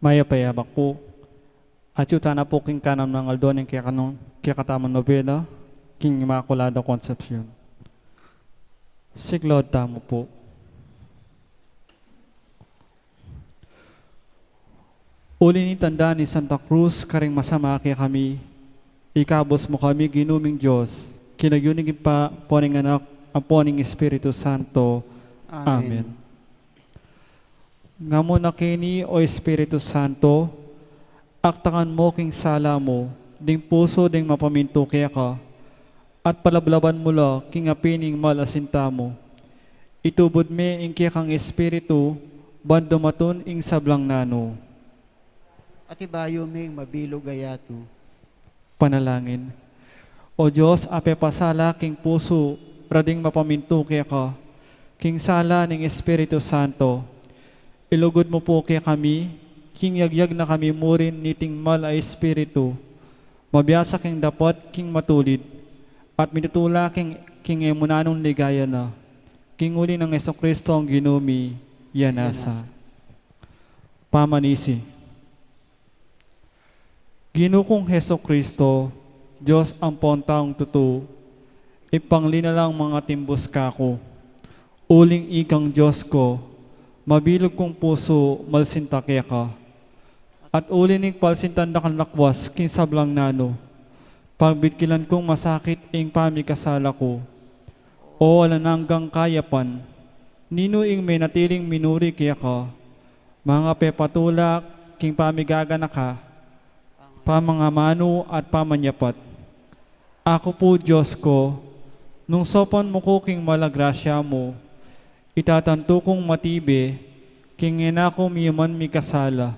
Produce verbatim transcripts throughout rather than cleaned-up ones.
Mayap a yabak pu. Atyu tana pu king kanam nang aldo ning kekatamung, kekatamung nobena, king Inmakulada Concepcion. Siklaud tamu pu. Uli ning tanda ning Santa Cruz karing masama kekami, ikabus mu kami Ginu ming Dios, king lagyu ning Ibpa, ampo ning Anak, ampo ning Espiritu Santo. Amen. Amen. Ngamu na keni, o Espiritu Santo, aktangan mu king sala mu ding pusu ding mapamintu keka, at palablaban mu la king api ning mal a sinta mu. Itubud me ing kekang Espiritu, ban dumatun ing sablang nanu. At ibayu me ing mabilug a yatu. Panalangin. O Dios, a pepasala king pusu ra ding mapamintu keka king sala ning Espiritu Santo, ilugud mu pu kekami king yagyag na kami murin niting mal a espiritu, mabiasa king dapat king matulid, at mitutula king, king e mu nanung ligaya na, king uli nang Jesucristo a Ginu mi. Yanasa. Pamanisi. Ginu kung Jesucristo, Dios ampon taung tutu, ipangli na lang mangatimbus kaku. Uling ikang Dios ku, mabilug kung pusu, malsinta keka. At uli ning palsintan da kang lakwas king sablang nanu, pagbitkilan kung masakit ing pamikasala ku. O alang anggang kayapan, ninu ing menatiling minuri keka, mangapepatula king pamigaganaka, pamangamanu at pamanyapat. Aku pu, Dios ku, nung saupan mu ku king mal a grasya mu, itatantu kung matibe, king e na ku miyuman mikasala.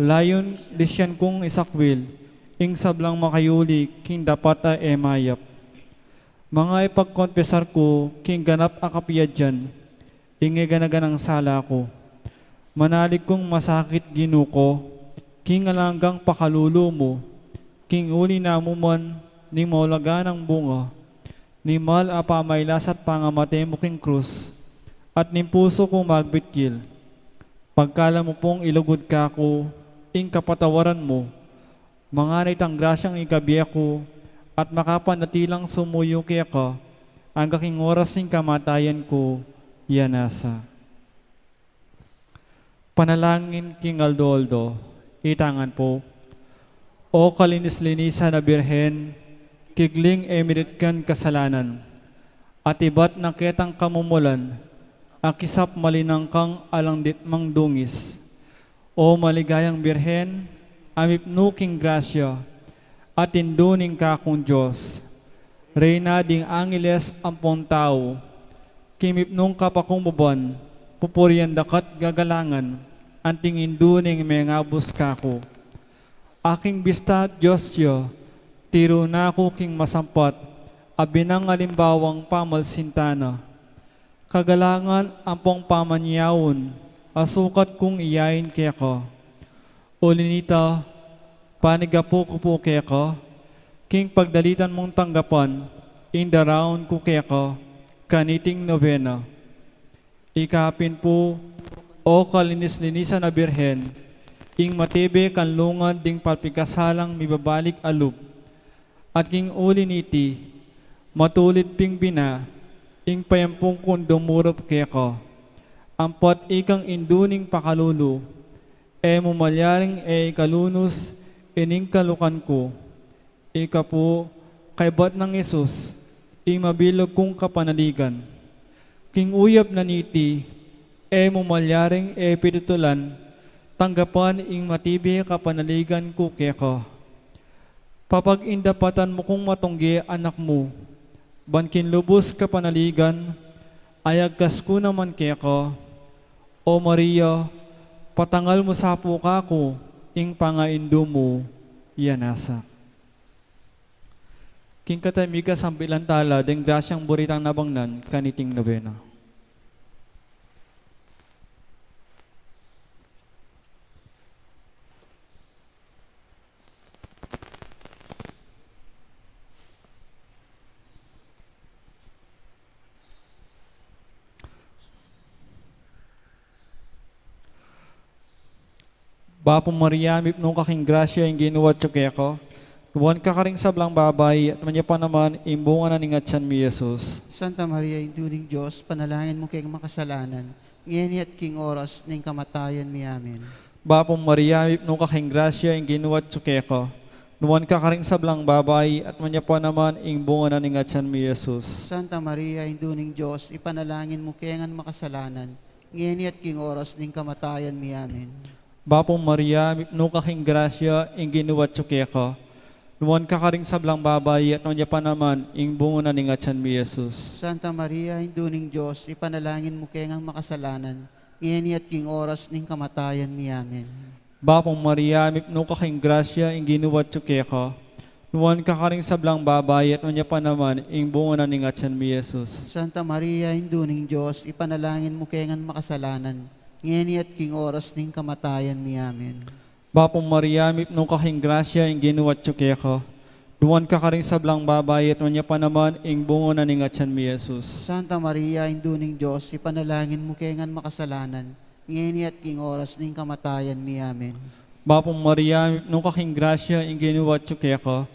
Layun, lisyan kung isakwil ing sablang makayuli king dapat a e mayap. Mangapagkonpesar ku king ganap a kapiadyan ing e gana-ganang sala ku. Manalig kung masakit, Ginu ku, king alang anggang pakalulu mu, king uli na mu man ning maulaga nang bunga ning mal a pamailas at pangamate mu king krus, at ning pusu kung magbitkil. Pagkaluban mu pung ilugud kaku ing kapatawaran mu, mangana itang grasyang ikabie ku, at makapanatilang sumuyu keka angga king oras ning kamatayan ku. Yanasa. Panalangin king aldo-aldo. Itangan pu. O kalinis-linisan a Birhen, kigling e miritkan kasalanan, at ibat na ketang kamumulan, a kisap malinang kang alang ditmang dungis. O maligayang Birhen, a mipnu king grasya, at indu ning kakung Dios, Reyna ding angeles ampon tau, king mipnung kapakumbaban, pupurian daka't gagalangan, anting indu ning mengabus kaku. Aking bista, Dios ya, tiru na ku king masampat a binang alimbawang pamalsinta na. Kagalangan ampong pamanyaun a sukat kung iyain keka. Uli nita, panigapu ku pu keka king pagdalitan mung tanggapan ing daraun ku keka kaniting nobena. Ikapin pu, o kalinis-linisan a Birhen, ing matibe kanlungan ding papikasalang mibabalik a lub, at king uli niti, matulid ping bina ing payampung kung dumurup keka, ampat ikang indu ning pakalulu, e mu malyaring e ikalunus ining kalukan ku. Ika pu, kaybat nang Jesus, ing mabilug kung kapanaligan. King uyap na niti, e mu malyaring e pitutulan tanggapan ing matibe kapanaligan ku keka. Papagindapatan mu kung matungge anak mu, ban king lubus kapanaligan, ayagkas ku naman keka. O Maria, patangal mu sa pu kaku ing pangaindu mu. Yanasa. King katamikan, sambilan tala ding grasyang buritang nabangnan kaniting nobena. Bapu Maria, mipnu ka king grasya, ing Ginu atyu keka. Nuan ka karing sablang babai, at nuan ya pa naman ing bunga na ning atyan mi, Jesus. Santa Maria, Indu ning Dios, panalangin mu keng makasalanan, ngeni at king oras ning kamatayan mi. Amen. Bapu Maria, mipnu ka king grasya, ing Ginu atyu keka. Nuan ka karing sablang babai, at nuan ya pa naman ing bunga na ning atyan mi, Jesus. Santa Maria, Indu ning Dios, ipanalangin mu kengan makasalanan, ngeni at king oras ning kamatayan mi. Amen. Bapu Maria, mipnu ka king grasya, ing Ginu atyu keka. Nuan ka karing sablang babai, at nuan ya pa naman ing bunga na ning atyan mi, Jesus. Santa Maria, Indu ning Dios, ipanalangin mu kengan makasalanan, ngeni at king oras ning kamatayan mi. Amen. Bapu Maria, mipnu ka king grasya, ing Ginu atyu keka. Nuan ka karing sablang babai, at nuan ya pa naman ing bunga na ning atyan mi, Jesus. Santa Maria, Indu ning Dios, ipanalangin mu kengan makasalanan, ngeni at king oras ning kamatayan mi. Amen. Bapu Maria, mipnu ka king grasya, ing Ginu atyu keka. Nuan ka karing sablang babai, at nuan ya pa naman ing bunga na ning atyan mi, Jesus. Santa Maria, Indu ning Dios, ipanalangin mu kengan makasalanan, ngeni at king oras ning kamatayan mi. Amen. Bapu Maria, mipnu ka king grasya, ing Ginu atyu keka.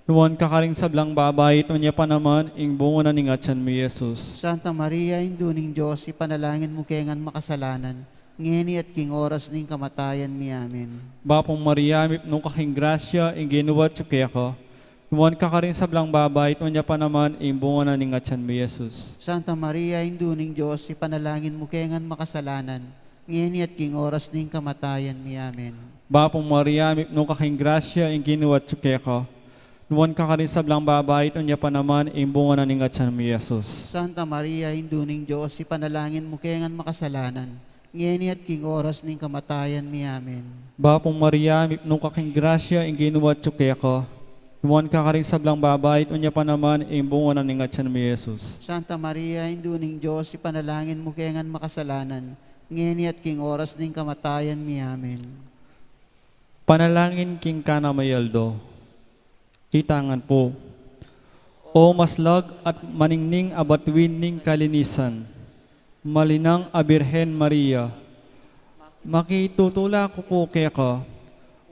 Nuan ka karing sablang babai, at nuan ya pa naman ing bunga na ning atyan mi, Jesus. Santa Maria, Indu ning Dios, ipanalangin mu kengan makasalanan, ngeni at king oras ning kamatayan mi. Amen. Bapu Maria, mipnu ka king grasya, ing Ginu atyu keka. Nuan ka karing sablang babai, at nuan ya pa naman ing bunga na ning atyan mi, Jesus. Santa Maria, Indu ning Dios, ipanalangin mu kengan makasalanan, ngeni at king oras ning kamatayan mi. Amen. Bapu Maria, mipnu ka king grasya, ing Ginu atyu keka. Nuan ka karing sablang babai, at nuan ya pa naman ing bunga na ning atyan mi, Jesus. Santa Maria, Indu ning Dios, ipanalangin mu kengan makasalanan, ngeni at king oras ning kamatayan mi. Amen. Bapu Maria, mipnu ka king grasya, ing Ginu atyu keka. Nuan ka karing sablang babai, at nuan ya pa naman ing bunga na ning atyan mi, Jesus. Santa Maria, Indu ning Dios, ipanalangin mu kengan makasalanan, ngeni at king oras ning kamatayan mi. Amen. Panalangin king Kana Mayaldo. Itangan pu. O maslag at maningning a bituin ning kalinisan, malinang a Birhen Maria, makitutula ku pu keka,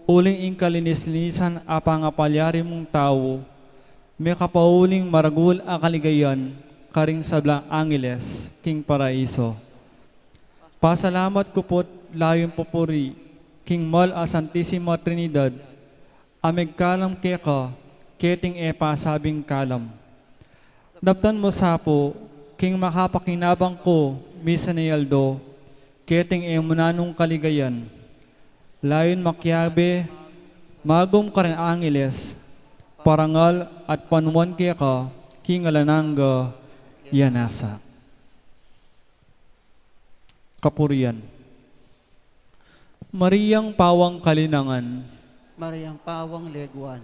uling ing kalinis-linisan a pangapalyari mung tau, mekapauling maragul a kaligayan karing sablang angeles king paraiso. Pasalamat ku pu't layun pupuri king mal a Santisima Trinidad, a megkalam keka keting e pasabing kalam. Daptan mu sa pu king makapakinabang ku misan a aldo keting e munanung kaligayan. Layun makiabe magum karing angeles, parangal at panuan keka king alang angga. Yan nasa. Kapurian. Mariang pawang kalinangan. Mariang pawang leguan.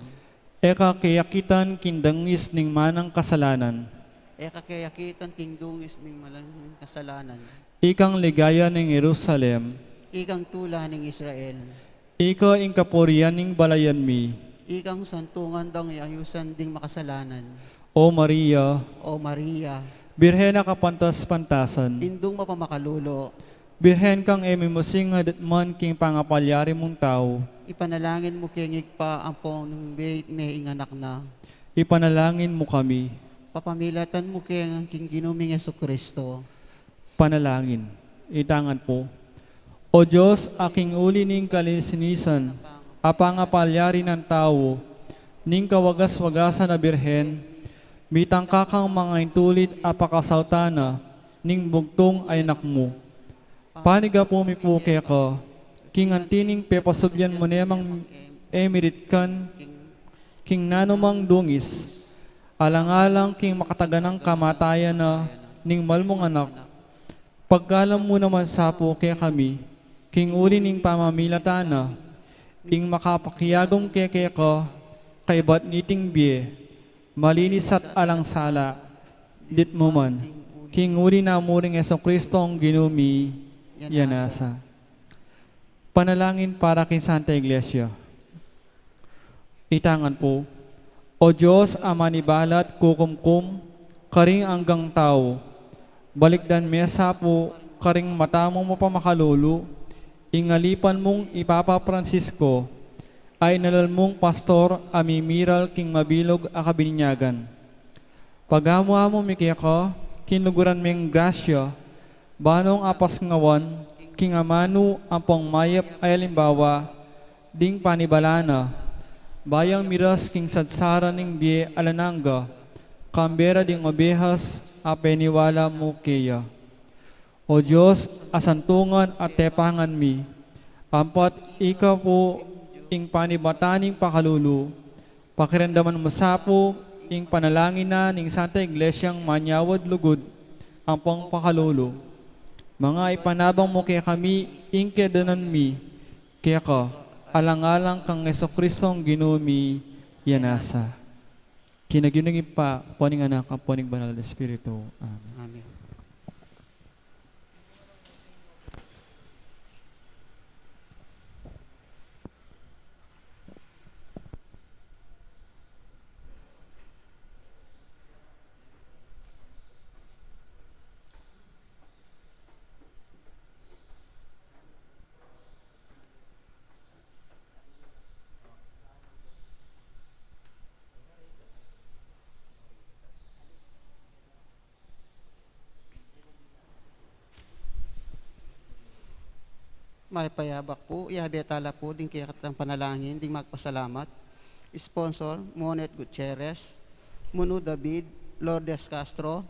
E ka keyakitan king dungis ning manang kasalanan. E ka keyakitan king dungis ning manang kasalanan. Ikang ligaya ning Jerusalem. Ikang tula ning Israel. Ika ing kapurian ning balayan mi. Ikang santungan dang ayusan ding makasalanan. O Maria. O Maria. Birhen a kapantas-pantasan. Indung mapamakalulu. Birhen kang e mimusing a datman king pangapalyari mung tau. Ipanalangin mu keng Ibpa ampong nung beit me ing anak na. Ipanalangin mu kami. Papamilatan mu keng king Ginu ming Jesucristo. Panalangin. Itangan pu. O Dios, a king uli ning kalinis-linisan a pangapalyari nang tau, ning kawagas-wagasan a Birhen, mitangka kang mangaintulid a pakasautan na ning bugtung a anak mu. Panigapu mi pu keka, king anti ning pepasublian mu ne mang e miritkan king nanumang dungis, alang-alang king makataganang kamatayan na ning mal mung anak. Pagkalam mu naman sa pu kekami, king uli ning pamamilatan na, ing makapakiagum keka kaibat niting bie, malinis at alang sala, ditmu man, king uli na mu ring Jesucristong Ginu mi. Yan nasa. Panalangin para king Santa Iglesia. Itangan pu. O Dios, a manibalat kukumkum karing anggang tau, balikdan me sa pu karing mata mung mapamakalulu Ing alipan mung i Papa Francisco, a inalal mung pastor a mimiral king mabilug a kabinyagan. Pagamu-amu mi keka, king luguran meng grasya, ba nong apasngawan king amanu ampong mayap a alimbawa ding panibala na, ba yang miras king sarsaran ning bie alang angga, kambera ding obehas a peniwala mu keya. O Dios, a santungan at tepangan mi, ampat ika pu ing panibatan ning pakalulu, pakiramdaman mu sa pu ing panalangin na ning Santa Iglesyang manyawad lugud ampong pakalulu. Manga ipanabang mu kekami ing kedanan mi keka, alang-alang kang Jesucristong Ginu mi, ya nasa. King lagyu ning Ibpa, ampo ning Anak, ampo ning Banal a Espiritu. Amen. Amen. Mayap a abak pu, yabe tala pu ding kekatang panalangin ding magpasalamat. Sponsor, Monet Gutierrez, Munu David, Lourdes Castro.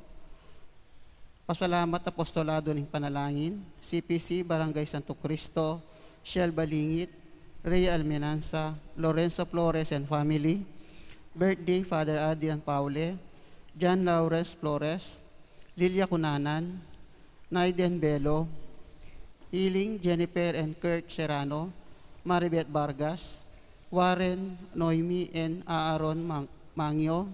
Pasalamat Apostolado ning Panalangin, C P C Barangay Santo Cristo, Shell Balingit, Rhea Almenanza, Lorenzo Flores and family, birthday Father Adrian Paule, John Lawrence Flores, Lilia Cunanan, Naiden Bello, Healing Jennifer and Kurt Serrano, Maribeth Vargas, Warren, Noemi and Aaron Mang-, Mangio,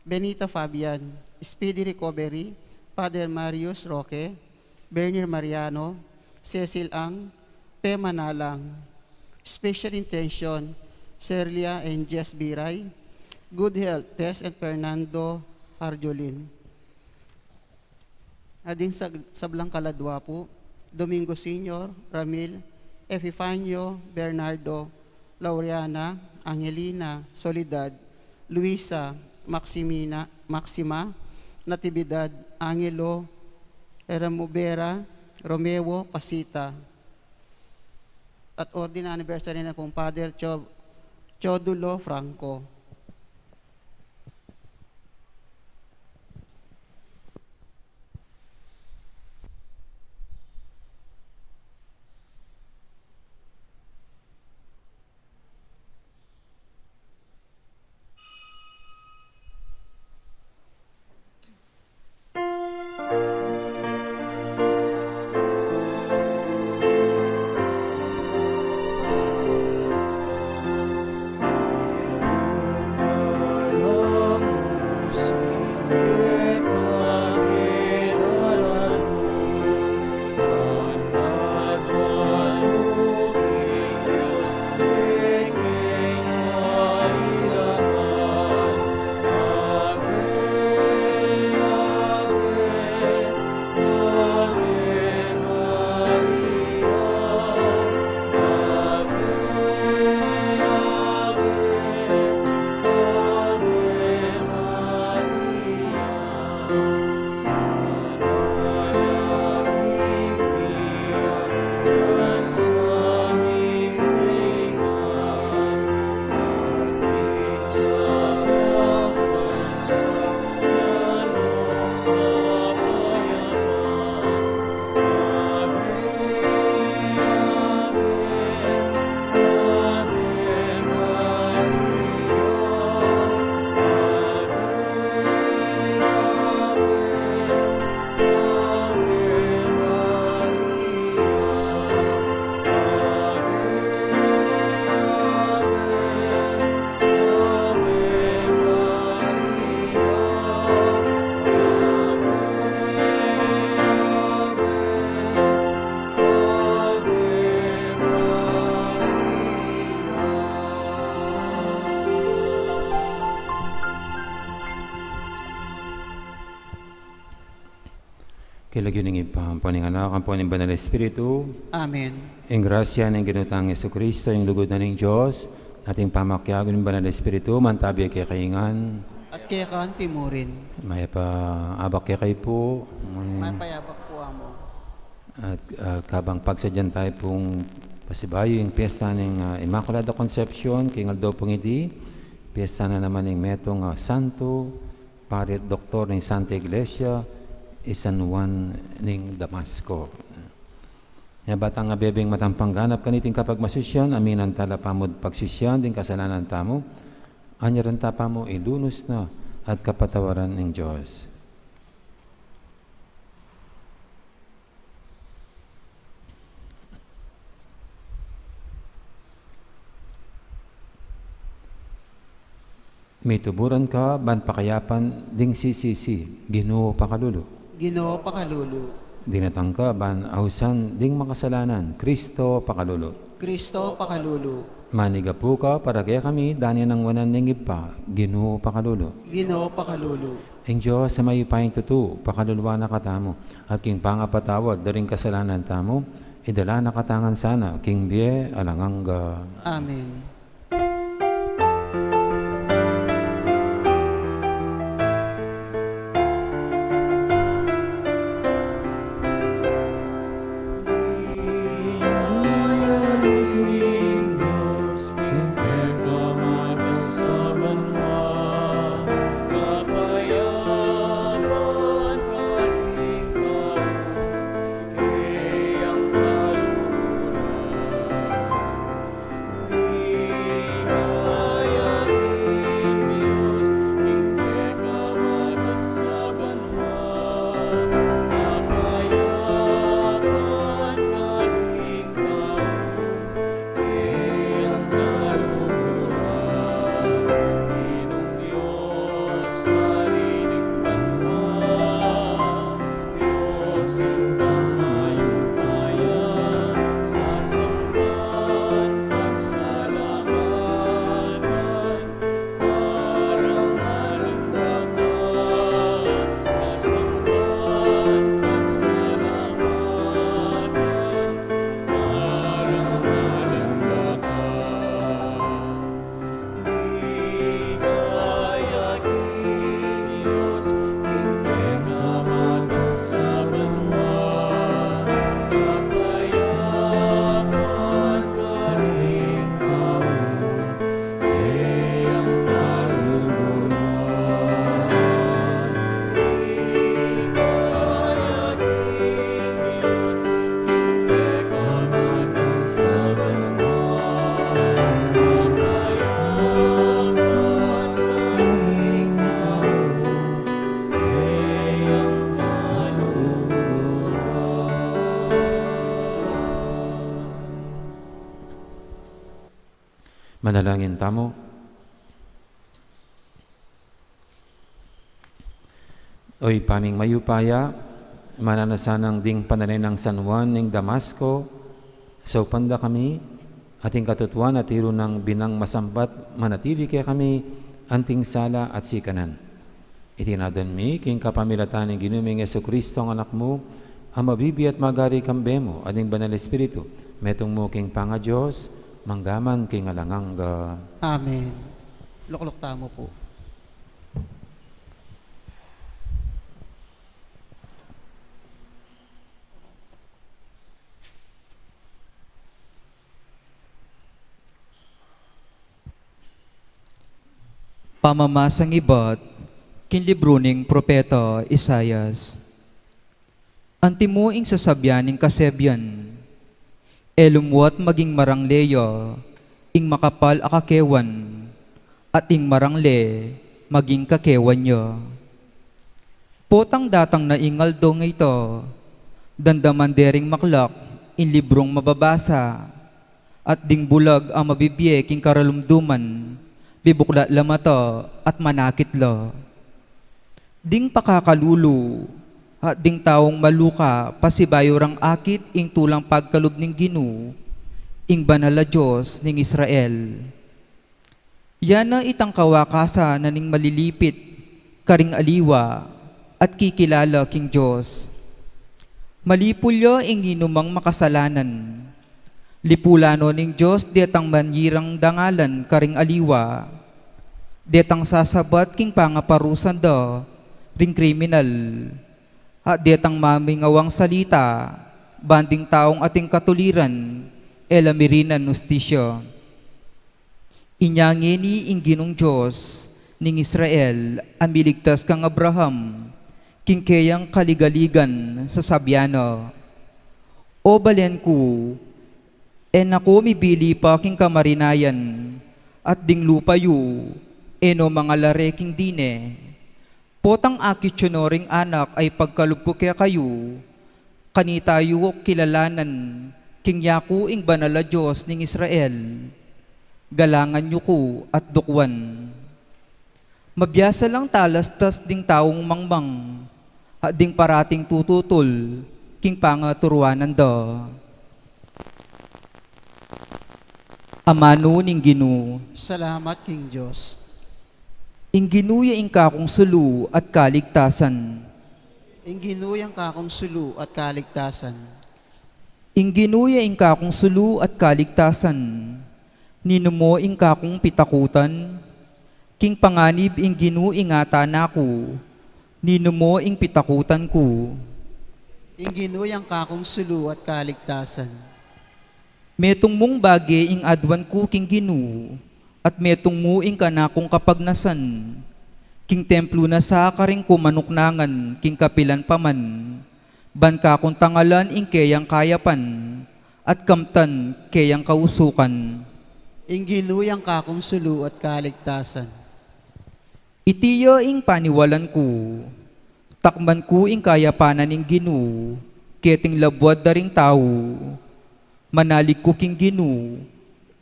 Benita Fabian, speedy recovery, Father Marius Roque, Bernier Mariano, Cecil Ang, Pe Manalang, special intention, Serlia and Jess Biray, good health, Tess and Fernando Arjolin. Ading sag-, sablang kaladwa pu, Domingo Senior, Ramil, Epifanio, Bernardo, Laureana, Angelina, Soledad, Luisa, Maximina, Maxima, Natividad, Angelo, Eramubera, Romeo, Pasita. At ordinary anniversary na kung Father Cho-, Chodulo Franco. King lagyu ning Ibpa, ampo ning Anak, ampo ning Banal Espiritu. Amen. Ing grasya ning Ginu tang Jesucristo, ing lugud na ning Dios, at ing pamakiabe ning Banal Espiritu, mantabi kekayu ngan. At keka antimurin. Mayap a abak kekayu pu. Mayap a abak pu, Amo. At, ah, kabang pagsadyan tamu pung pasibayu ing piyesta ning, ah, Inmaculada Concepcion, king aldo pung iti, piyesta na naman ing metung, ah, santo, pari at doktor ning Santa Iglesia, i San Juan ning Damasco. Nya ba tang abebeng matampang ganap kaniting kapagmasusyan, aminan tala pamu at pagsisian ding kasalanan tamu, anyaran ta pamu ilunus na at kapatawaran ning Dios. Mituburan ka ban pakayapan ding sisisi, Ginu pakalulu. Ginu pakalulu. Dinatang ka ban ausan ding makasalanan, Kristo pakalulu. Kristo pakalulu. Manigapu ka para kekami, dana ing wanan ning Ibpa, Ginu pakalulu. Ginu pakalulu. Ing Dios a mayupayang tutu, pakaluluan na katamu, at king pangapatawad da ring kasalanan tamu, idala na katamu ngan sana king bie alang angga. Amen. Manalangin tamu. O Ibpa ming mayupaya, mananu na sanang ding panalangin nang San Juan ning Damasco, saupan da kami, at ing katutuan at tiru nang binang masambat, manatili kekami, anting sala at sikanan. Iti ngan adwan mi, king kapamilatan ning Ginu ming Jesucristo, Anak mu, a mabibie at magari kambe mu, at ning Banal Espiritu, metung mu king pangaDios, mangga man king alang angga. Amen. Lukluk tamu pu. Pamamasang ibat king libru ning propeta Isaias. Antimo ing sasabian ning kasebian, e lumuat maging marangle ya ing makapal a kakewan, at ing marangle maging kakewan ya. Potang datang na ing aldo a ita, damdaman de ring maklak ing librung mababasa, at ding bulag a mabibie king karalumduman, bibuklat la mata at manakit la. Ding pakakalulu, at ding taung maluka, pasibayu rang akit ing tulang pagkalub ning Ginu, ing Banal a Dios ning Israel. Ya na itang kawakasan na ning malilipit karing aliwa at kikilala king Dios. Malipul ya ing ninumang makasalanan. Lipulan no ning Dios detang manyirang dangalan karing aliwa, detang sasabat king pangaparusan da ring kriminal, at detang mamingawang salita banding taung ating katuliran, e la mirinan hustisya. Inya ngeni ing Ginung Dios ning Israel a miligtas kang Abraham king keyang kaligaligan, sasabian na, O balen ku, e na ku mibili pa king kamarinayan, at ding lupa yu, e no mangala re king dine. Potang akit yu no ring anak a ipagkalub ku kekayu, kanita yu ku kilalanan king yaku ing Banal a Dios ning Israel. Galangan yu ku at dukuan. Mabiasa lang talastas ding taung mangmang, at ding parating tututul king pangaturuanan da. Amanu ning Ginu. Salamat king Dios. Ing Ginu ya ing kakung sulu at kaligtasan. Ing Ginu ya ing kakung sulu at kaligtasan. Ing Ginu ya ing kakung sulu at kaligtasan. Ninu mo ing kakung pitakutan? King panganib ing Ginu ingatan na ku. Ninu mo ing pitakutan ku? Ing Ginu ya ing kakung sulu at kaligtasan. Metung mung bage ing aduan ku king Ginu, at metung mu ing kanakung kapagnasan. King templu na sa karing kumanuknangan king kapilan pa man, ban kakung tangalan ing keyang kayapan, at kamtan keyang kausukan. Ing Ginu ya ing kakung sulu at kaligtasan. Iti ya ing paniwalan ku, takman ku ing kayapan ning Ginu, keting labuad da ring tau. Manalig ku king Ginu,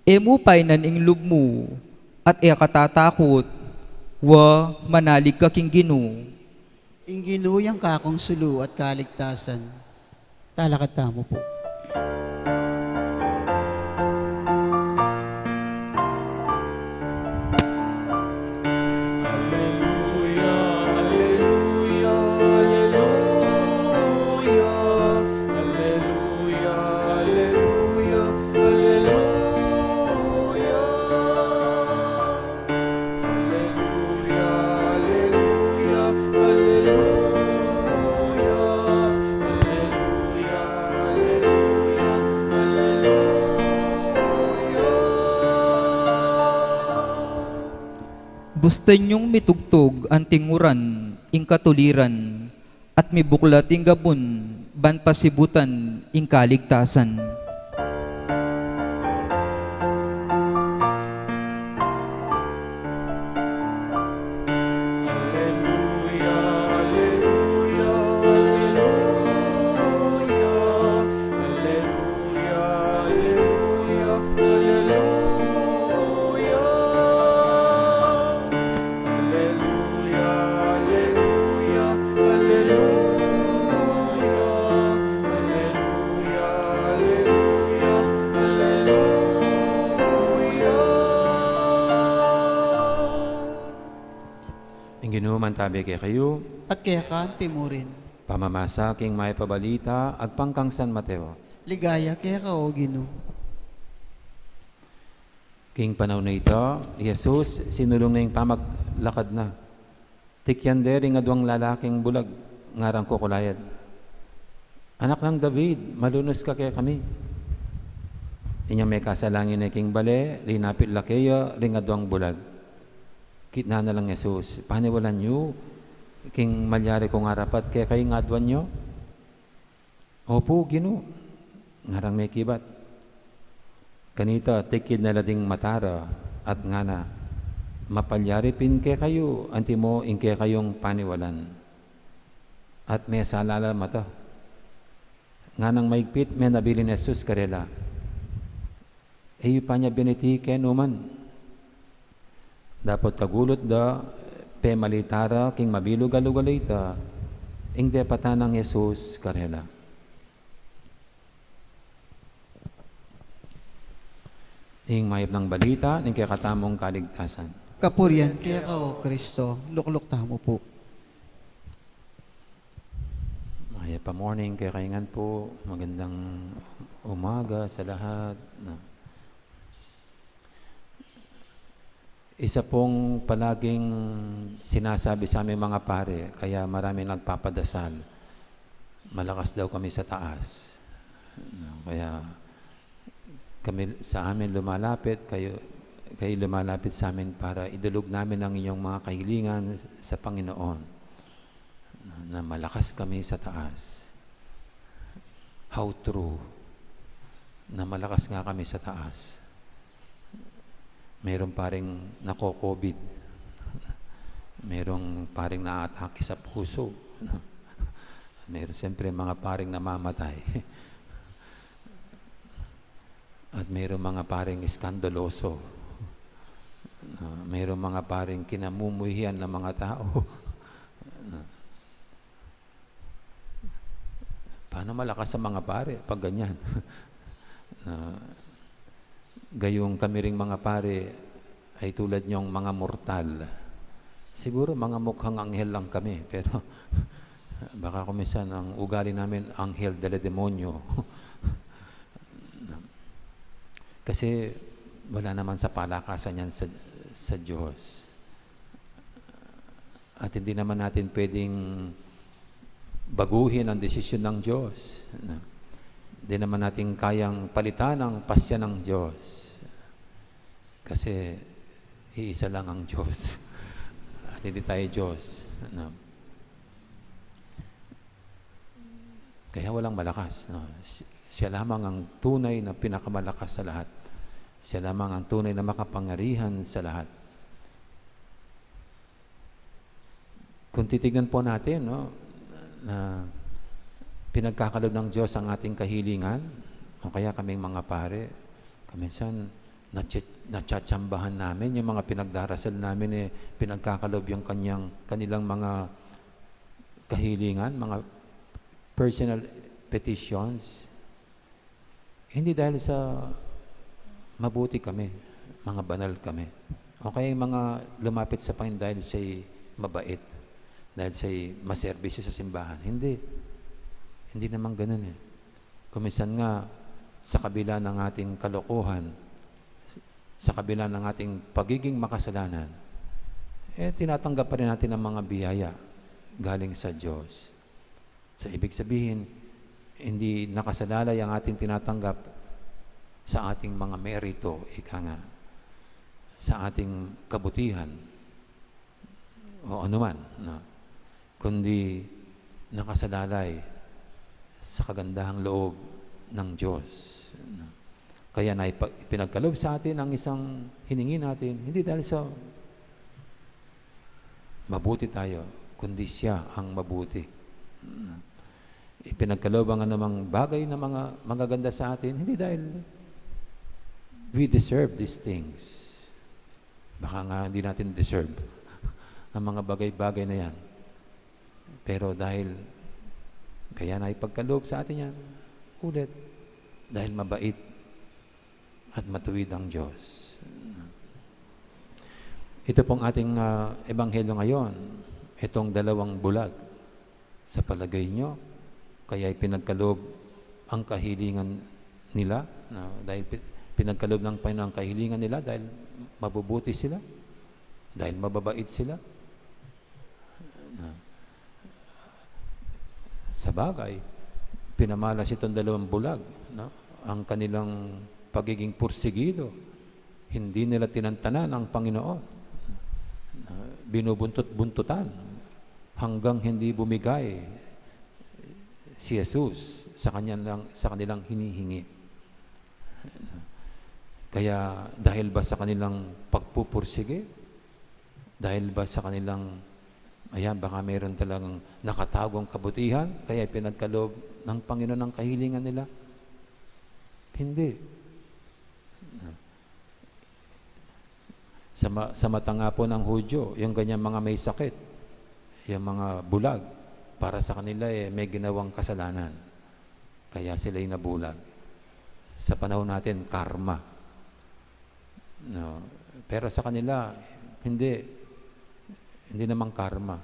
e mu painan ing lub mu, at e ka tatakut, wa, manalig ka king Ginu. Ing Ginu ya ing kakung sulu at kaligtasan. Talakad tamu pu. Alleluia, alleluia, alleluia. Alleluia, alleluia, alleluia. Alleluia, alleluia, alleluia. Alleluia, alleluia, alleluia. Bustan yung mitugtug anting uran ing katuliran, at mibuklat ing gabun ban pasibutan ing kaligtasan. Alleluia, alleluia, alleluia. Alleluia, alleluia, alleluia. Alleluia, alleluia, alleluia. Alleluia, alleluia, alleluia. Ing Ginu mantabi kekayu. At keka antimurin. Pamamasa king Mayap a Balita agpang kang San Mateo. Ligaya keka, o Ginu. King panaun a ita, i Jesus sinulung na ing pamaglakad na. Tikyan de ring aduang lalaking bulag, ngarang kukulayad, "Anak nang David, malunus ka kekami." Inyang mekasalangin ne king bale, linapit la keya ring aduang bulag. Kitnan na lang Jesus, "Paniwalan yu king malyari kung arapat kekayung aduan yu?" "Opu, Ginu," ngarang mekibat. Kanita, tikid na la ding mata ra at ngana, "Mapalyari pin kekayu antimo ing kekayung paniwalan." At mesala la mata. Nganang maigpit, menabilin Jesus karela, "E yu pa nya biniti kenu man." Dapot kagulut da, pemalita ra king mabilug a lugal a ita ing depatan nang Jesus karela. Ing Mayap nang Balita ning kekatamung kaligtasan. Kapurian keka, o Kristo. Lukluk tamu pu. Mayap Pa-morning kekayu ngan po, magandang umaga sa lahat. Na, isa pong palaging sinasabi sa amin mga pare, kaya maraming nagpapadasal, malakas daw kami sa taas. Na, kaya kami, sa amin lumalapit, kayo, kayo lumalapit sa amin para idulog namin ang inyong mga kahilingan sa Panginoon. Na, na malakas kami sa taas. How true. Na malakas nga kami sa taas. Mayroong paring nako-covid. Mayroong paring naatake sa puso. Mayroong siyempre mga paring namamatay. At mayroong mga paring iskandaloso. Na mayroong mga paring kinamumuhian ng mga tao. Na, paano malakas sa mga pare pag ganyan? Na, gayong kami ring mga pare ay tulad niyong mga mortal. Siguro mga mukhang anghel lang kami, pero baka kung minsan ang ugali namin, anghel dala demonyo. Kasi wala naman sa palakasan yan sa, sa Diyos. At hindi naman natin pwedeng baguhin ang desisyon ng Diyos. Hindi naman natin kayang palitan ang pasya ng Diyos. Kasi iisa lang ang Diyos. At hindi tayo Diyos. Ano? Kaya walang malakas, no? Si-, siya lamang ang tunay na pinakamalakas sa lahat. Siya lamang ang tunay na makapangyarihan sa lahat. Kung titignan po natin, no, na pinagkakaloob ng Diyos ang ating kahilingan, o kaya kaming mga pare, kaminsan, natsi-, natsatsambahan namin yung mga pinagdarasal namin, eh, pinagkakaloob yung kanyang, kanilang mga kahilingan, mga personal petitions. Hindi dahil sa mabuti kami, mga banal kami. O kaya yung mga lumapit sa Panginoon dahil siya'y mabait, dahil siya'y maserbisyo sa simbahan. Hindi. Hindi naman ganun eh. Kung minsan nga, sa kabila ng ating kalokohan, sa kabila ng ating pagiging makasalanan, eh, tinatanggap pa rin natin ang mga biyaya galing sa Diyos. So, ibig sabihin, hindi nakasalalay ang ating tinatanggap sa ating mga merito, ika nga, sa ating kabutihan, o anuman, no? Kundi nakasalalay sa kagandahang loob ng Diyos, no? Kaya na ipa-, ipinagkaloob sa atin ang isang hiningi natin, hindi dahil sa mabuti tayo, kundi siya ang mabuti. Ipinagkaloob ang anumang bagay na mga magaganda sa atin, hindi dahil we deserve these things. Baka nga hindi natin deserve ang mga bagay-bagay na yan. Pero dahil kaya na ipagkaloob sa atin yan, ulit, dahil mabait at matuwid ang Diyos. Ito pong ating, ah, ebanghelyo ngayon, itong dalawang bulag. Sa palagay nyo, kaya ipinagkaloob ang kahilingan nila, no? Dahil pi-, pinagkaloob ng Panginoon ang kahilingan nila dahil mabubuti sila, dahil mababait sila. No? Sa bagay, pinamalas itong dalawang bulag, no? Ang kanilang pagiging pursigido, hindi nila tinantanan ang Panginoon. No? Binubuntot-buntutan hanggang hindi bumigay si Jesus sa kanilang, sa kanilang hinihingi. Kaya dahil ba sa kanilang pagpupursige? Dahil ba sa kanilang, ayan, baka mayroon talagang nakatagong kabutihan, kaya pinagkaloob ng Panginoon ang kahilingan nila? Hindi. Sa ma-, sa mata nga po ng Hudyo, yung ganyan mga may sakit, yung mga bulag, para sa kanila, eh, may ginawang kasalanan. Kaya sila'y nabulag. Sa panahon natin, karma. No? Pero sa kanila, hindi. Hindi naman karma.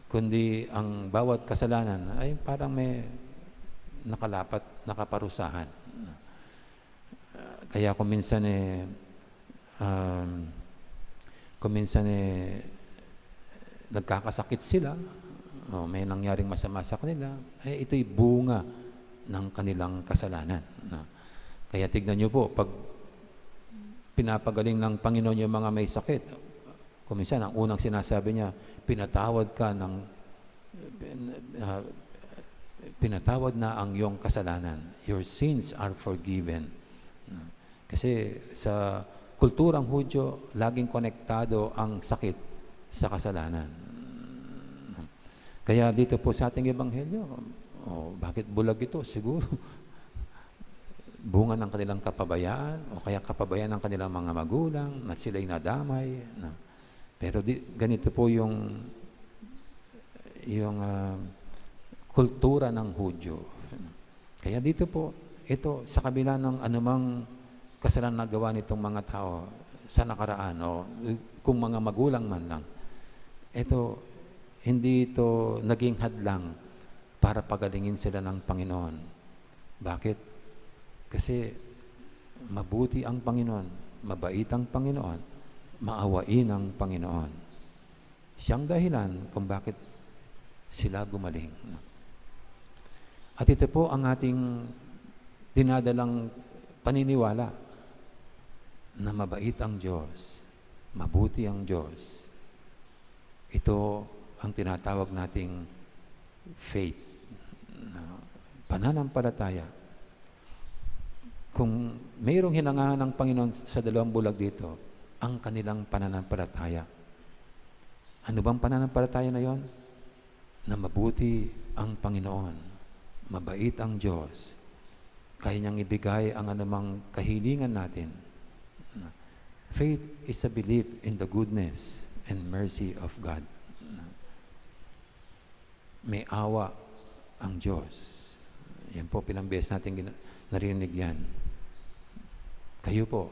Kundi ang bawat kasalanan ay parang may nakalapat, nakaparusahan. Kaya kung minsan, eh, um, kung minsan, eh, nagkakasakit sila, o may nangyaring masama sa kanila, eh, ito'y bunga ng kanilang kasalanan, no? Kaya tignan niyo po, pag pinapagaling ng Panginoon yung mga may sakit, kung minsan, ang unang sinasabi niya, "Pinatawad ka ng, pin-, ah, pinatawad na ang iyong kasalanan. Your sins are forgiven." Kasi sa kulturang Hudyo, laging konektado ang sakit sa kasalanan. Kaya dito po sa ating ebanghelyo, oh, bakit bulag ito? Siguro bunga ng kanilang kapabayaan o kaya kapabayaan ng kanilang mga magulang na sila'y nadamay, no? Pero di, ganito po yung, yung, ah, kultura ng Hudyo. Kaya dito po, ito, sa kabila ng anumang kasalanan na gawa nitong mga tao sa nakaraan o kung mga magulang man lang, ito, hindi ito naging hadlang para pagalingin sila ng Panginoon. Bakit? Kasi mabuti ang Panginoon, mabait ang Panginoon, maawain ang Panginoon. Siyang dahilan kung bakit sila gumaling. At ito po ang ating dinadalang paniniwala na mabait ang Diyos, mabuti ang Diyos. Ito ang tinatawag nating faith, na pananampalataya. Kung mayroong hinangaan ng Panginoon sa dalawang bulag dito, ang kanilang pananampalataya. Ano bang pananampalataya na yon? Na mabuti ang Panginoon, mabait ang Diyos, kaya niyang ibigay ang anumang kahilingan natin. Faith is a belief in the goodness and mercy of God. May awa ang Diyos. Yan po, pilang beses natin gina-, narinig yan. Kayo po,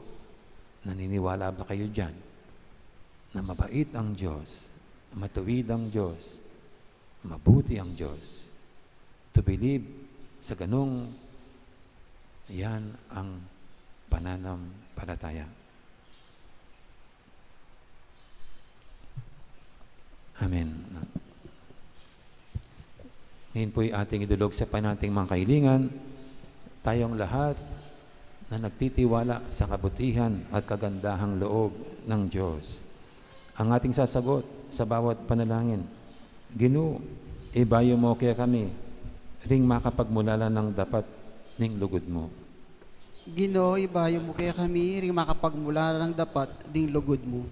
naniniwala ba kayo dyan na mabait ang Diyos, matuwid ang Diyos, mabuti ang Diyos? To believe sa ganung, yan ang pananampalataya. Amen. Ngayon po'y ating idulog sa Panginoon ating mga kahilingan, tayong lahat na nagtitiwala sa kabutihan at kagandahang loob ng Diyos. Ang ating sasagot sa bawat panalangin, "Ginu, ibayu mu kekami ring makapagmulalan dapat ning lugud mu." Ginu, ibayu mu kekami ring makapagmulalan dapat ding lugud mu.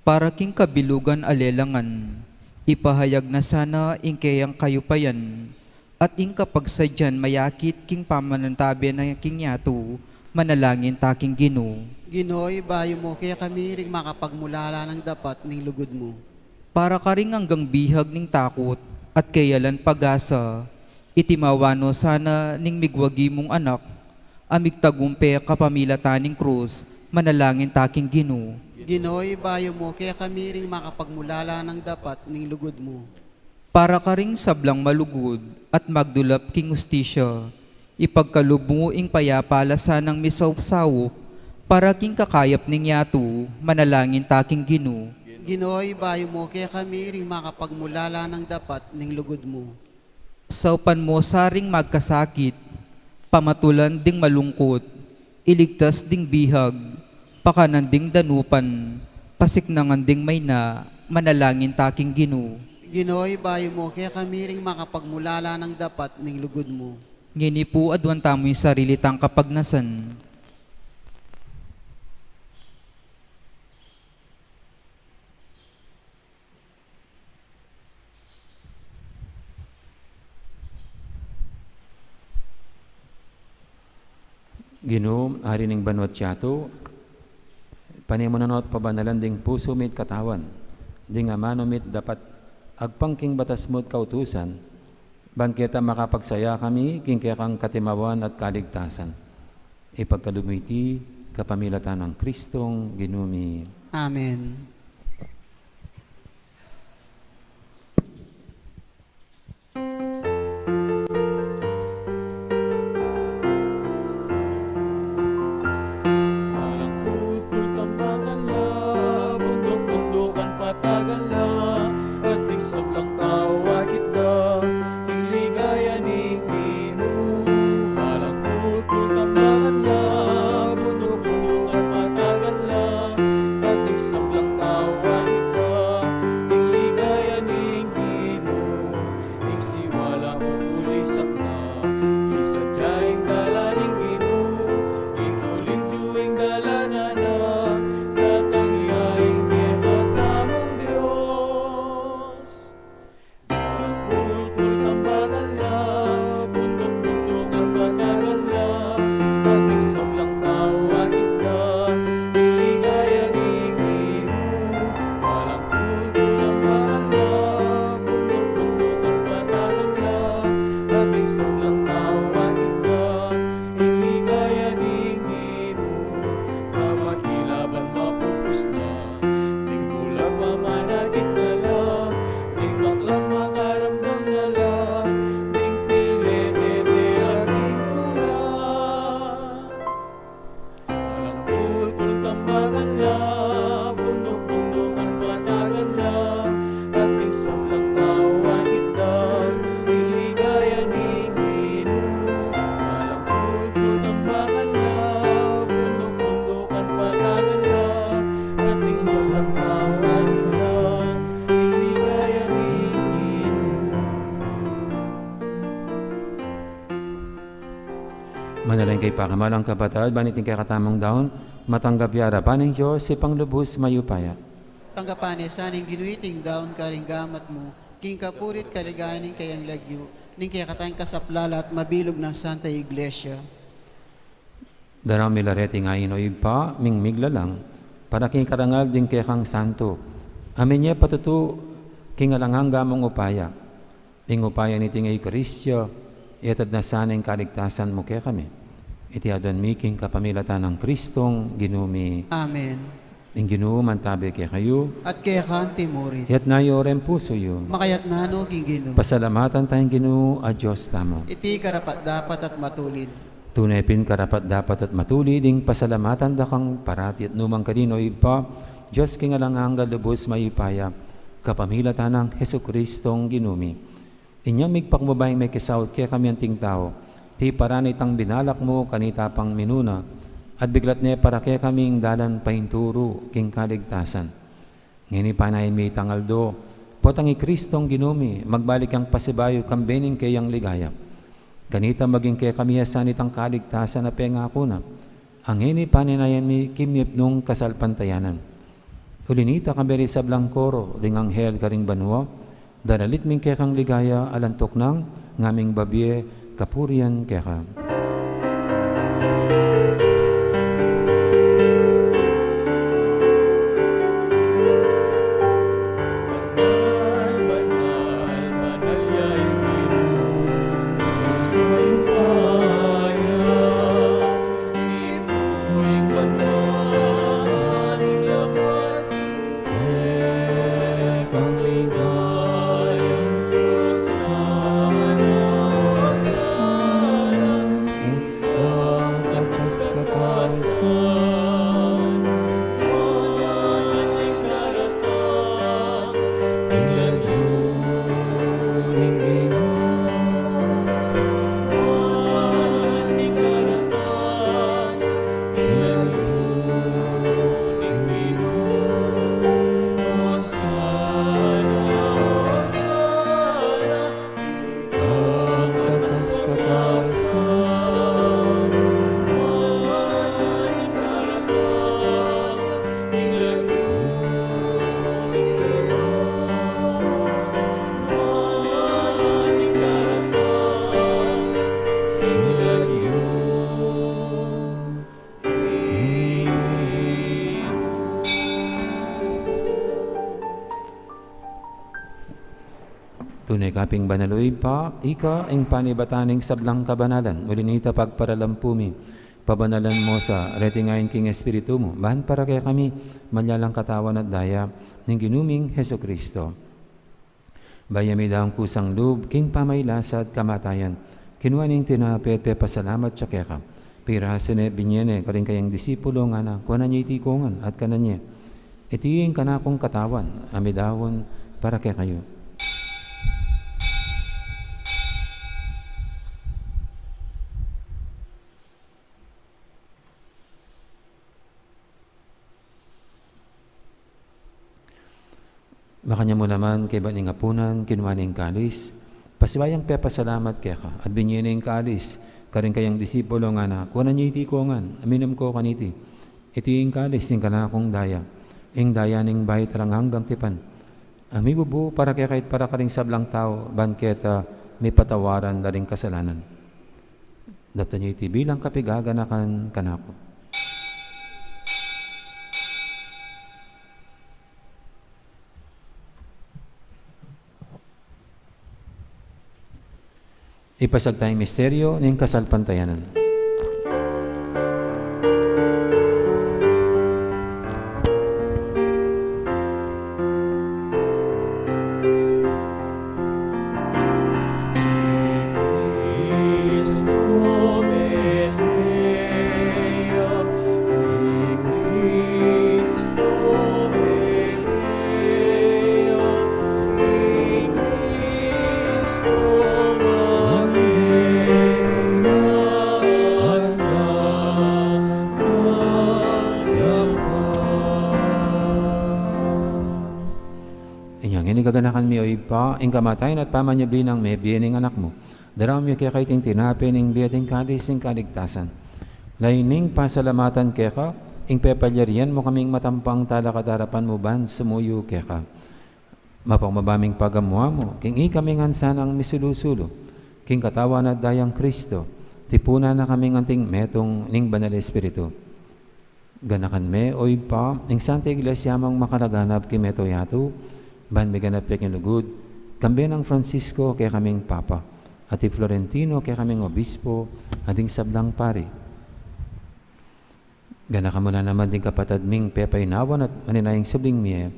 Para king kabilugan a lelangan, ipahayag na sana ing keyang kayupayan, at ing kapagsadyan mayakit king pamanantabe na king yatu, manalangin ta king Ginu. Ginu, ibayu mu kekami ring makapagmulalan dapat ning lugud mu. Para karing anggang bihag ning takut at keyalan pag-asa, itimawa no sana ning migwagi mung Anak, a migtagumpe kapamilatan ning krus, manalangin ta king Ginu. Ginu, ibayu mu kekami ring makapagmulalan dapat ning lugud mu. Para karing sablang malugud at magdulap king ustisya, ipagkalub mu ing payapa la sanang misaup-saup, para king kakayap ning yatu, manalangin ta king Ginu. Ginu, ibayu mu kekami ring makapagmulalan dapat ning lugud mu. Saupan mu sa ring magkasakit, pamatulan ding malungkut, iligtas ding bihag, pakanan ding danupan, pasiknangan ding mayna, manalangin ta king Ginu. Ginu, ibayu mu kekami ring makapagmulalan dapat ning lugud mu. Ngeni pu, aduan tamu ing sarili tang kapagnasan. Ginu, Ari ning banua't yatu, pane mu na no't pabanalan ding pusu mi't katawan ding amanu mi't dapat agpang king batas mu't kautusan, Ban keta makapagsaya kami king kekang katimawan at kaligtasan. Ipagkalub mu iti kapamilatan nang Kristong Ginu mi. Amen. Alang kulkul tambakan la, bunduk-bundukan patagan la, at ding sablang tau akit da, ing ligaya ning Ginu. Alang kulkul tambakan la, bunduk-bundukan patagan la, at ding sablang tau akit da, ing ligaya ning Ginu. Ing siwala kukulisak na, ing sadya ing dalan ning Ginu, itulid yu ing dalan na, datang ya ing kekatamung Dios. Alang kulkul tambakan la, bunduk-bundukan patagan la, at ding sablang tau akit da, ing ligaya ning Ginu. Alang kulkul tambakan la, bunduk-bundukan patagan la, at ding sablang tau akit da, ing ligaya ning Ginu. Pamakilaban mapupus na, ding bulag mamanakit na la, ding maklak makaramdam na la, ding pilit e merak ing tula. Alang kulkul tambakan la, bunduk-bundukan patagan la, at ding sablang tau akit da, ing ligaya ning Ginu. Alang kulkul tambakan la, bunduk-bundukan patagan la, at ding sablang tau akit da, ing ligaya ning Ginu. Manalangin kayu pakamalan kung kapatad, ban iting kekatamung daun, matanggap ya arapan ning Dios, Ibpang lubus mayupaya. Tanggapan na sa ning Ginu iting daun karing gamat mu, king kapurian at kaligayan ning kayang lagyu, ning kekatang kasaplalan at mabilug nang Santa Iglesia. Daraun mi la reti ngeni, O Ibpa ming miglalang, para king karangal ding kekang santu, a minie patutu king alang angga mung upaya. Ing upaya niting Eukaristia, iatad na sana ing kaligtasan mu kekami. Iti aduan mi king kapamilatan nang Kristong Ginu mi. Amen. Ing Ginu mantabe kekayu. At keka mu rin. Itas yu ring pusu yu. Makaitas no king Ginu. Pasalamatan taya ing Ginu a Dios tamu. Iti karapat-dapat at matulid. Tune pin karapat-dapat at matulid ing pasalamatan da kang parati at nukarin man, O Ibpa, Dios king alang angga, lubus mayupaya, kapamilatan nang Jesukristong Ginu mi. Inyang migpakumbaba ing mekisaut kekami anting tau, tiparan na itang binalak mu kanita pang minuna, at biglat ne para kekami ing dalan paintulu king kaligtasan. Ngeni panayan mi itang aldo, potang i Kristong Ginu mi, magbalik yang pasibayu kambe ning kayang ligaya. Kanita maging kekami ya sana itang kaligtasan a pengaku na. Ngeni panayan mi king mipnung kasalpantayanan. Uli nita kambe ring sablang koro ring anghel karing banua, daralit mi ing kekang ligaya alang tuknang, ngaming babie kapurian keka. Tune ka pin banal, o Ibpa, ika ing panibatan ning sablang kabanalan, uli na nita pagparalampu mi, pabanalan mu sa reting ain king Espiritu mu, ban para kekami malyalang katawan at daya ning Ginu ming Jesucristo. Bayu ya midaun kusang lub king pamagkasakit at kamatayan, kinua ne ing tinape at pepasalamat ya keka, pirasu ne, binie ne karing kayang disipulo, ngana, kuanan ye iti kongan at kanan ye. Iti ing kanakung katawan a midaun para kekayu. Makanyan mu naman, kaybat ning apunan, kinua ne ing kalis, pasibayu yang pepasalamat keka, at binie ne ing kalis karing kayang disipulo, ngana, kuanan ye iti kongan, minum ko kaniti. Iti ing kalis ning kanakung daya, ing daya ning bayu at alang anggang tipan, a mibubu para kekayu at para karing sablang tau, ban keta mipatawaran da ring kasalanan. Daptan ye iti bilang kapaganakan kanaku. Ipasiag taya ing misteryu ning kasalpantayanan. Inya ngeni gaganakan mi, o Ibpa, ing kamatayan at pamanyubli nang mebie ning Anak mu. Daraun mi keka iting tinape ning bie at ing kalis ning kaligtasan. Layun ming pasalamatan keka ing pepalyarian mu kaming matampang talakad king arapan mu ban sumuyu keka. Mapagmabaming pagamu-amu king ikami ngan sanang misulu-sulu king katawan at dayang Kristo, tipunan na kaming anting metung ning Banal Espiritu. Ganakan me, o Ibpa, ing Santa Iglesia mung makalaganap king mabilug a yatu, ban miganap ya king lugud, kambe nang Francisco kekaming Papa, at i Florentino kekaming Obispo, at ding sablang pari. Ganakan mu la naman ding kapatad ming pepaynawan at maninayang subling mie,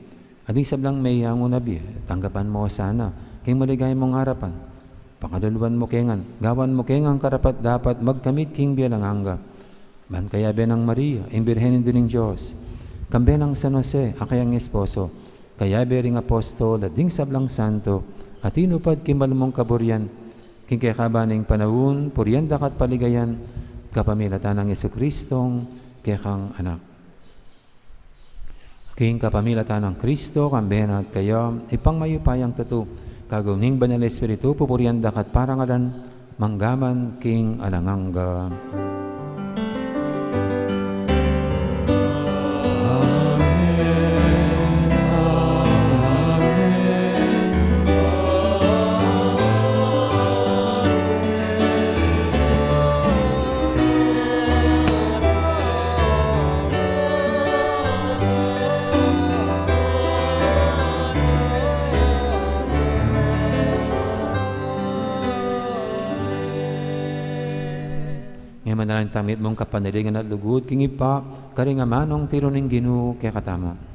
at ding sablang meyangu na bie, tanggapan mu la sana king maligaya mung arapan. Pakaluluan mu ke ngan, gawan mu ke ngan karapat-dapat magkamit king bie alang angga. Ban kayabe nang Maria, ing Birhen Indu ning Dios, kambe nang San Jose, a kayang esposo, kayabe ring apostol at ding sablang santo a tinupad king malugud mung kaburian, king kekaban ning panaun, purian da ka at paligayan, kapamilatan nang Jesucristong kekang Anak. King kapamilatan nang Kristo, kambe na at kaya, Ibpang mayupayang tutu, kayabe ning Banal Espiritu, pupurian da ka at parangalan, mangga man king alang angga. Ngeni manalangin tamu mitmung kapanaligan at lugud king Ibpa, karing amanung tiru ning Ginu kekatamu.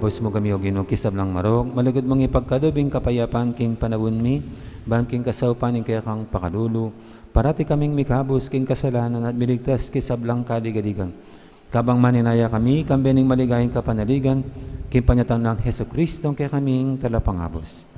Ibus mu kami, O Ginu, king sablang marok, malugud mung ipagkalub ing kapayapan king panaun mi, ban king kasaupan ning kekang pakalulu, parati kaming mikabus king kasalanan at miligtas king sablang kaligaligan. Kabang maninaya kami, kambe ning maligayang kapanaligan, king panyatang nang Jesucristo, kekaming talapangabus.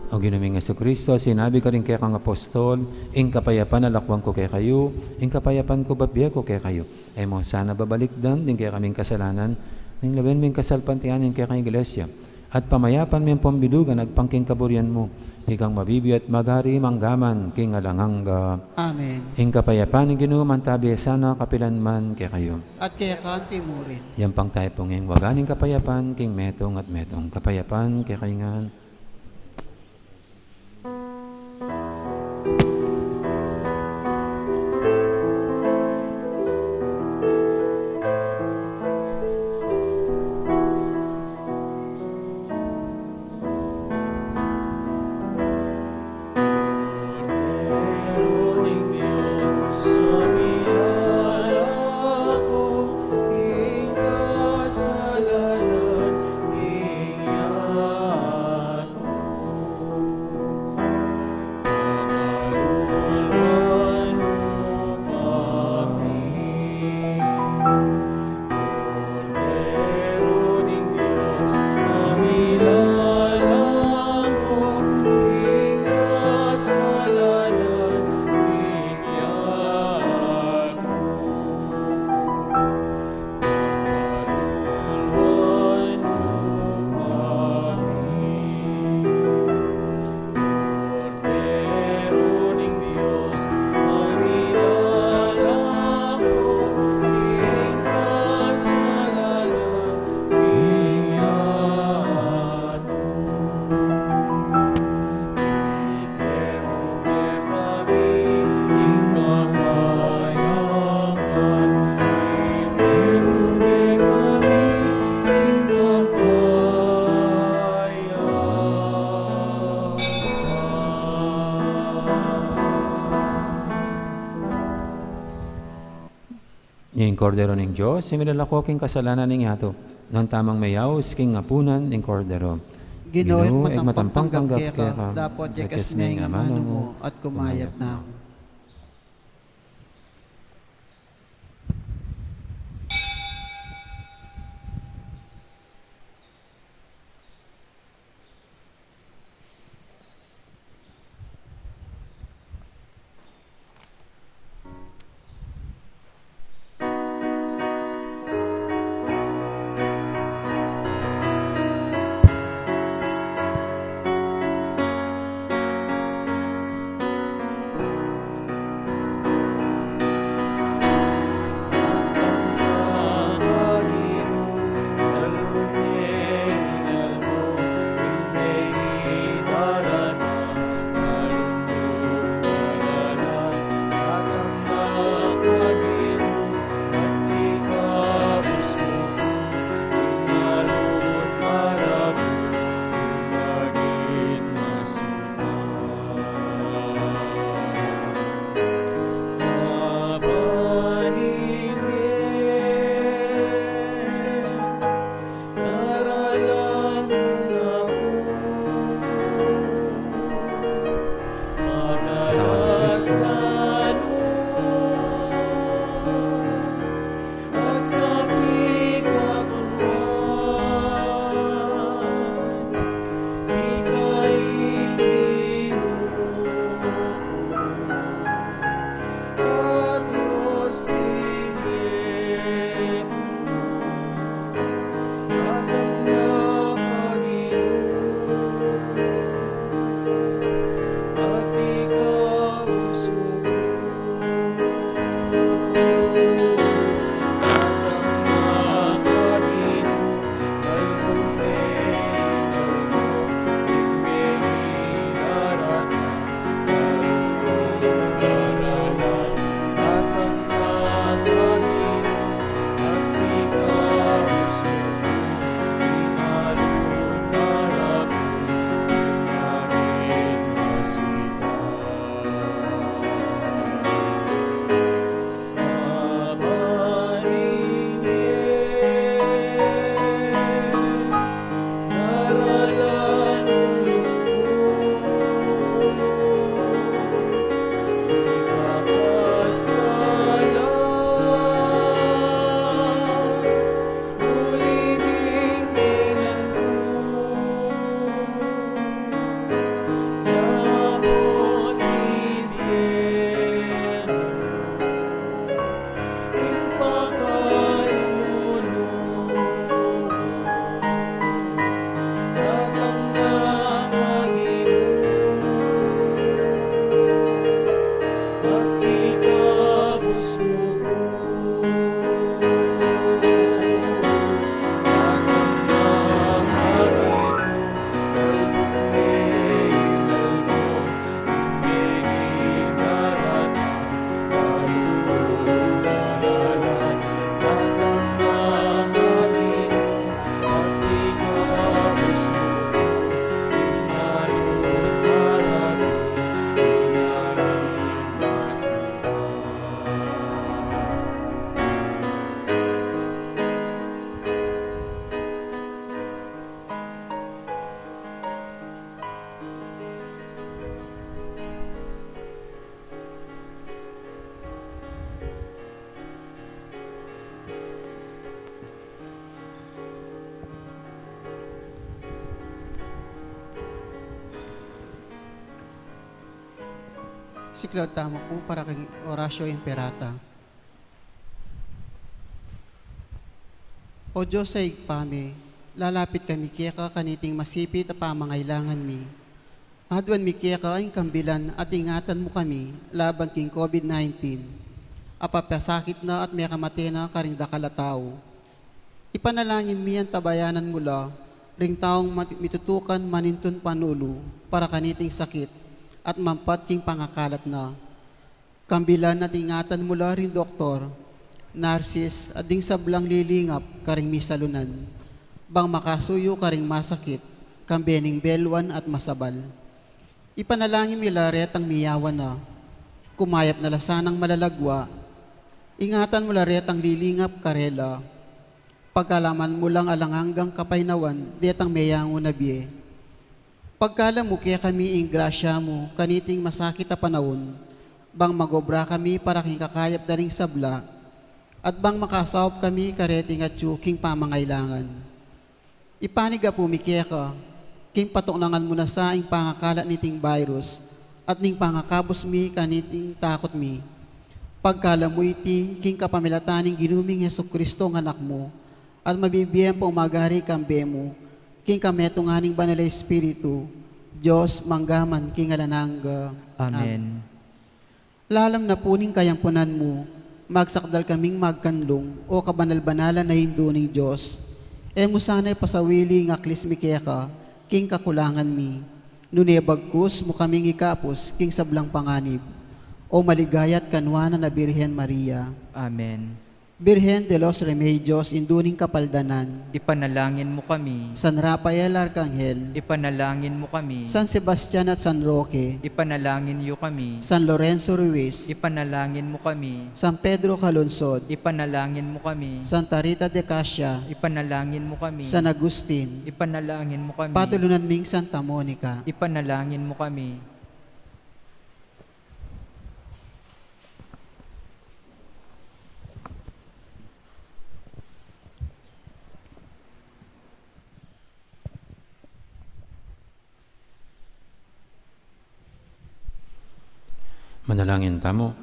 O Ginu ming Jesucristo, sinabi mu karing kekang apostol, ing kapayapan lakwan ku kekayu, ing kapayapan ku bibie ku kekayu. E mu sana babalikdan ding kekaming kasalanan, nune lawen mu ing kasalpantayanan ning kekang Iglesia. At pamayapan me ampong bilugan agpang king kaburian mu, ikang mabibie at magari mangga man king alang angga. Amen. Ing kapayapan ning Ginu mantabi sana kapilan man kekayu. At keka mu rin. Iyampang tamu pu ngeni ing waga ning kapayapan king metung at metung. Kapayapan kekayu ngan. Ing Kordero ning Dios, ing milalako king kasalanan ning yatu. Nuan tamung mayaus king apunan ning Kordero. Ginu, ing matampang tanggap keka, dapot ikasme ing amanu mu at kumayap na. Siklaud tamu pu para keng Oratio Imperata. O Dios a Ibpa mi, lalapit kami keka kaniting masipit a pamangailangan mi. Aduan mi keka ing kambilan at ingatan mu kami laban king COVID nineteen a papasakit na at mekamate na karing dakal a tau. Ipanalangin mi antabayanan mu la ring taung mat-, mitutukan manintun panulu para kaniting sakit at mampat king pangakalat na. Kambilan at ingatan mu la ring doktor, narsis, at ding sablang lilingap karing misalunan, bang makasuyu karing masakit, kambe ning belwan at masabal. Ipanalangin mi la retang miyawan na, kumayap na la sanang malalagwa. Ingatan mu la retang lilingap karela. Pagkalaman mu lang alang anggang kapaynawan detang meyangu na bie. Pagkalub mu kekami ing grasya mu kaniting masakit a panaun, bang magobra kami para king kakayap da ring sabla, at bang makasaup kami kareting atyu king pamangailangan. Ipanyawad mi keka, king patuknangan mu na sa ing pangakalat niting virus, at ning pangakabus mi kaniting takut mi. Pagkalub mu iti, king kapamilatan ning Ginu ming Jesucristo a Anak mu, at mabibie ampong magari kambe mu, king kametungan ning Banal a Espiritu, Dios, mangga man king alang angga. Amen. Lalam na pu ning kayampunan mu, magsakdal kaming magkanlung, o kabanal-banalan a Indu ning Dios. E mu sana ipasawili ing aklis mi keka, king kakulangan mi. Nune bagkus mu kaming ikabus, king sablang panganib. O maligaya at kanwanan a Birhen Maria. Amen. Birhen de los Remedios, Indu ning Kapaldanan. Ipanalangin mu kami. San Rafael Arkanghel. Ipanalangin mu kami. San Sebastian at San Roque. Ipanalangin yu kami. San Lorenzo Ruiz. Ipanalangin mu kami. San Pedro Calungsod. Ipanalangin mu kami. Santa Rita de Casia. Ipanalangin mu kami. San Agustin. Ipanalangin mu kami. Patulunan ming Santa Monica. Ipanalangin mu kami. Manalangin tamu.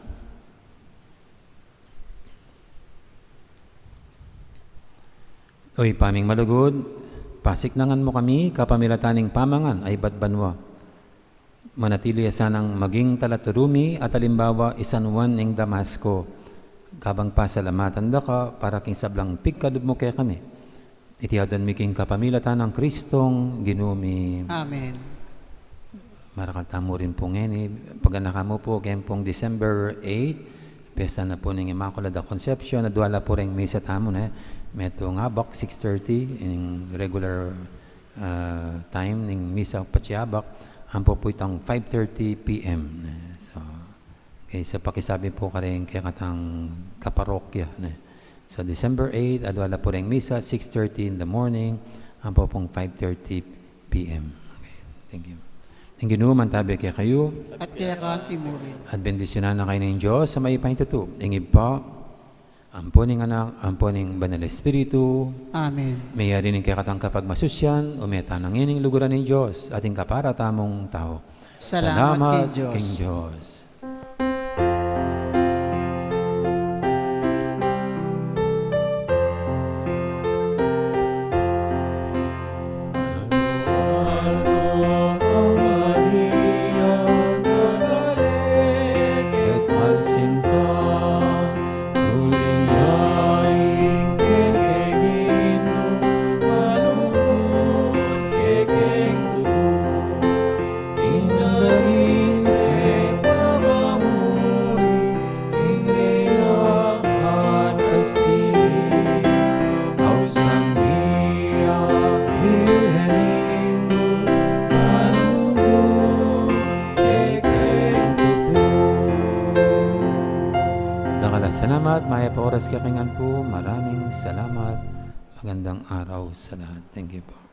O Ibpa ming malugud, pasiknangan mu kami kapamilatan ning pamangan a ibat banua. Manatili ya sanang maging talaturu mi at alimbawa i San Juan ning Damasco. Kabang pasalamatan da ka para king sablang pigkalub mu kekami. Iti aduan mi king kapamilatan nang Kristong Ginu mi. Amen. Marakal tamu rin pu ngeni, paganakan mu pu keng pung December eight, pesta na pu ning Immaculada Concepcion, adua la pu reng misa tamu, ne? Metung abak, six thirty, ing regular ah, time ning misa patsi abak, ampo pu itang five thirty P M, ne. So, okay, so pakisabi pu karing kekatang kaparokya, ne. So, December eight, adua la pu reng misa, six thirty in the morning, ampo pung five thirty P M. Okay, thank you. Ing Ginu mantabe kekayu. At keka mu rin. At bendisyunan na kayu ning Dios a mayupayang tutu, ing Ibpa, ampo ning Anak, ampo ning Banal a Espiritu. Amen. Meyari ning kekatang kapagmasusian, ume tana ngening luguran ning Dios, ating kapara tamung tau. Salamat king Dios. King Dios. Dakal a salamat, mayap a oras kekayu ngan pu. Maraming salamat. Magandang araw sa lahat. Thank you po.